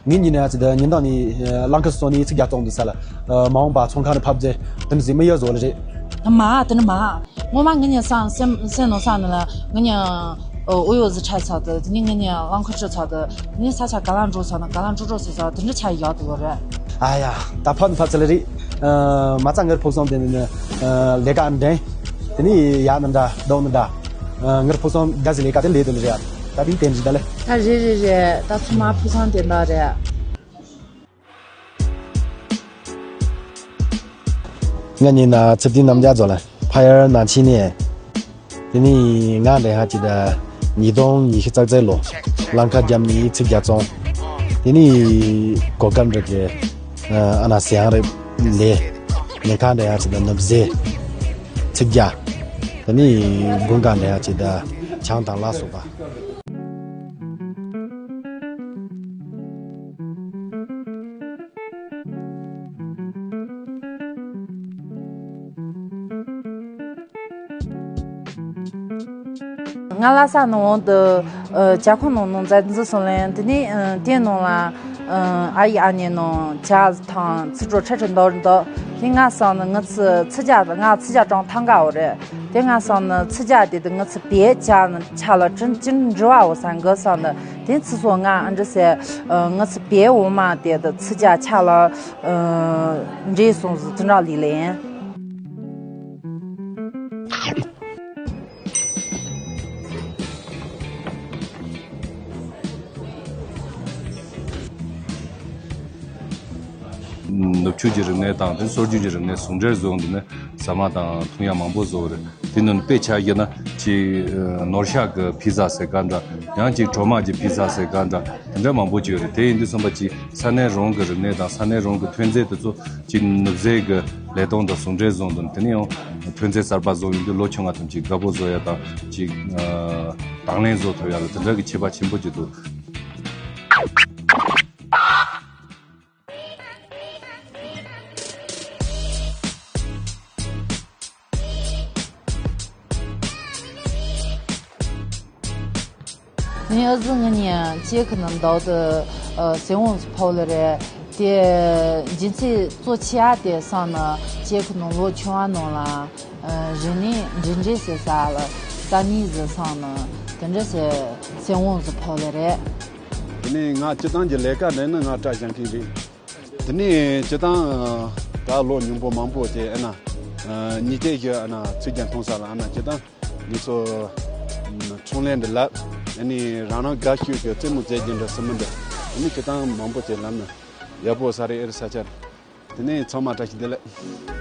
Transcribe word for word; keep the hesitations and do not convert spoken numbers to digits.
ངེད་གཉིས་ནས་ཨ་ཙི་ད་ཉིན་གང་ནས་ཨ་རླངས་འཁོར་བཙོང་ནས་ཚིག་རྒྱག་བཙོང་འདུག་ས་ལ། ཨ་མ་འོངས་པ་ཚོང་ཁང་ནས་ཕབ་རྗེས་དེ་འདྲ་ཟིག་མི་ཡོད་བཟོ་ལ་རེད། མ་དེ་ནི་མ། ངོ་མ་ངེད་གཉིས་སང་སེམས་སེམས་ནང་ས་ནས་ལ་ངེད་གཉིས་ཨོ་ཡོ་ཟི་ཁྲ་ཚག་ཏུ། དེ་ནས་ངེད་གཉིས་རླངས་འཁོར་ཁྲི་ཚག་ཏུ། དེ་ནས་ས་ཆ་ག་ལ་འགྲོ་ཚག་ན་ག་ལ་འགྲོ་འགྲོ་ཟེར་ཚག་དེ་འདྲ་ཆ་ཡག་ཏུ་ལོ་རེད། ཨ་ཡ། ད་ཕབ་ནི་ཕབ་ཚར་ལེ་རེད། ཨ་མ་རྩ་ངར་ཕུགས་བསམ་དེ་ནི་ཨ་ལས་ཀ་འདྲེན། དེ་ནས་ཡག་ནི་འདྲ་སྡུག་ནི་འདྲ། ཨ་ངར་ཕུགས་བསམ་དགའ་ཟི་ལས་ཀ་དེ་ལས་དུ་ལེ་རེད། ད་དེ་དེ་འདྲ་ད་ལེ། ད་རེད་རེད་རེད། ད་ཚང་མ་ཕུགས་བསམ་དེ་འདྲ་རེད། ང་གཉིས་ན་ཚེ་བརྟན་རྣམ་རྒྱལ་ཚོ་ལ་ཕ་ཡར་ནང་ཆེན་ནས། དེ་ནས་ང་འདྲ་ཧ་ཅི་ད་ཉིས་སྟོང་ཉི་ཤུ་རྩ་རྩ་ལོ་རླངས་ཁ་རྒྱབ་ནས་ཚིག་རྒྱ་བཙོང་། དེ་ནས་གོ་སྐབས་འདྲ་གི་ཨ་ན་ཟེ་ཡང་རེད་ལས། ཉིན་ཁ་འདྲ་ཧ་ཅི་ད་ནུབ་ཟེ་ཚིག་རྒྱ། དེ་ནས་དགུན་ཁ་འདྲ་ཧ་ཅི་ད་ཆང་དང་ལ་སོགས་པ། ང་ལ་ས་ནང་འོང་དུ་ཇ་ཁང་ནང་ནང་མཛའ་འཛུལ་སོང་ལན། དེ་ནས་དེ་ནང་ལ་ཨ་ཡི་ཨ་ནེ་ནང་ཇ་དང་ཚིག་གྲོ་ཁྲ་ཁྲ་འདོར་འདོར། དེ་ང་སང་ནི་ང་ཚི་ཚི་ཇ་ང་ཚི་ཇ་གྲོང་ཐང་ག་འོ་རེད། དེ་ང་སང་ནི་ཚི་ཇ་དེ་དུ་ང་ཚི་བེད་ཇ་ནི་ཆ་ལ་ཅིན་ཅིན་འབྲི་བ་འོ་ས་འགི་སང་ནི་དེ་ཚི་སོ་ང་ཨ་འདྲི་སེ་ང་ཚི་བེད་འོ་མ་དེ་དུ་ཚི་ཇ་ཆ་ལ་འདྲེས་སོང་ཟི་ཙི་འདྲ་ལི་ལེན། ནུབ་ཕྱོགས་ཀྱི་རིག་གནས་དང་དེ་སྲོལ་རྒྱུན་གྱི་རིག་གནས་ཟུང་འབྲེལ་བཟོ་འདི་ནི་ཟ་མ་དང་འཐུང་ཡག་མང་པོ་བཟོ་བ་རེད། དེ་ནི་དཔེ་ཆ་བཞག་ན་ཅིག་ནོར་ཤག་གི་ཕི་ཛ་ཟེར་ག་འདྲ། ཡང་ཅིག་གྲོ་མ་གི་ཕི་ཛ་ཟེར་ག་འདྲ། དེ་འདྲ་མང་པོ་ཅིག་ཡོད་རེད། དེ་ཡིན་དུས་ཙམ་པ་ཅིག་ས་གནས་རང་གི་རིག་གནས་དང་ས་གནས་རང་གི་ཐོན་རྫས་དེ་ཚོ་ཅིག་ནུབ་རྫས་ཀྱི་ལས་སྟངས་དང་ཟུང་འབྲེལ་བཟོ་འདི་ནི་དེ་ནས་ཡང་ཐོན་རྫས་གསར་པ་བཟོ་ཡོང་དུས་ལོ་ཆུང་བ་ཐམས་ཅད་དགའ་པོ་བཟོ་ཡག་དང་ཅིག་དང་ལེན་བཟོ་ཐུབ་ཡག་ལ་དེ་འདྲ་གི་ཁྱད་པར་ཆེན་པོ་ཅིག་འདུག། ངའི་ཨ་ཟི་ང་གཉིས་ཅེ་ཁི་ནང་འདུག་ཏུ་སེ་འོང་སུ་ཕོག་ལེ་རེད། དེ་རྒྱུན་ཚེ་གཙོ་ཆེ་ཨ་དེ་སང་ནི་ཅེ་ཁི་ནང་ལོ་ཆུང་བ་ནང་ལ་རིག་གནས་འབྲེལ་འདྲིས་ཟེར་ས་ལ་ས་གནས་ཟི་སང་ནི་དེ་འདྲ་སེ་སེ་འོང་སུ་ཕོག་ལེ་རེད། དེ་ནས་ང་སྤྱི་བཏང་གི་ལས་ཀ་འདྲ་ནི་ང་སྐྲ་བཞེངས་མཁན་རེད། དེ་ནས་སྤྱི་བཏང་ད་ལོ་ཉུང་པོ་མང་པོ་བྱས་ཨ་ན་ཉིས་བརྒྱ་བཞི་ཨ་ན་ཚིག་རྒྱ་མཐོང་ས་ལ་ཨ་ན་སྤྱི་བཏང་ངེད་ཚོ་ཚོང་ལས་འདི་ལ་ཨ་ནི་རང་རང་དགའ་ཤོས་ཀྱི་རྩེད་མོ་རྩེ་རྒྱུ་འདྲ་སྲིན་མོ་འདི་ཨ་ནི་སྤྱི་བཏང་མང་པོ་བྱས་ལམ་ན་ཡག་པོ་ས་རེད་ཨེ་རེད་ས་ཆ་རེད། དེ་ནས་ཚང་མ་བཀྲ་ཤིས་བདེ་ལེགས།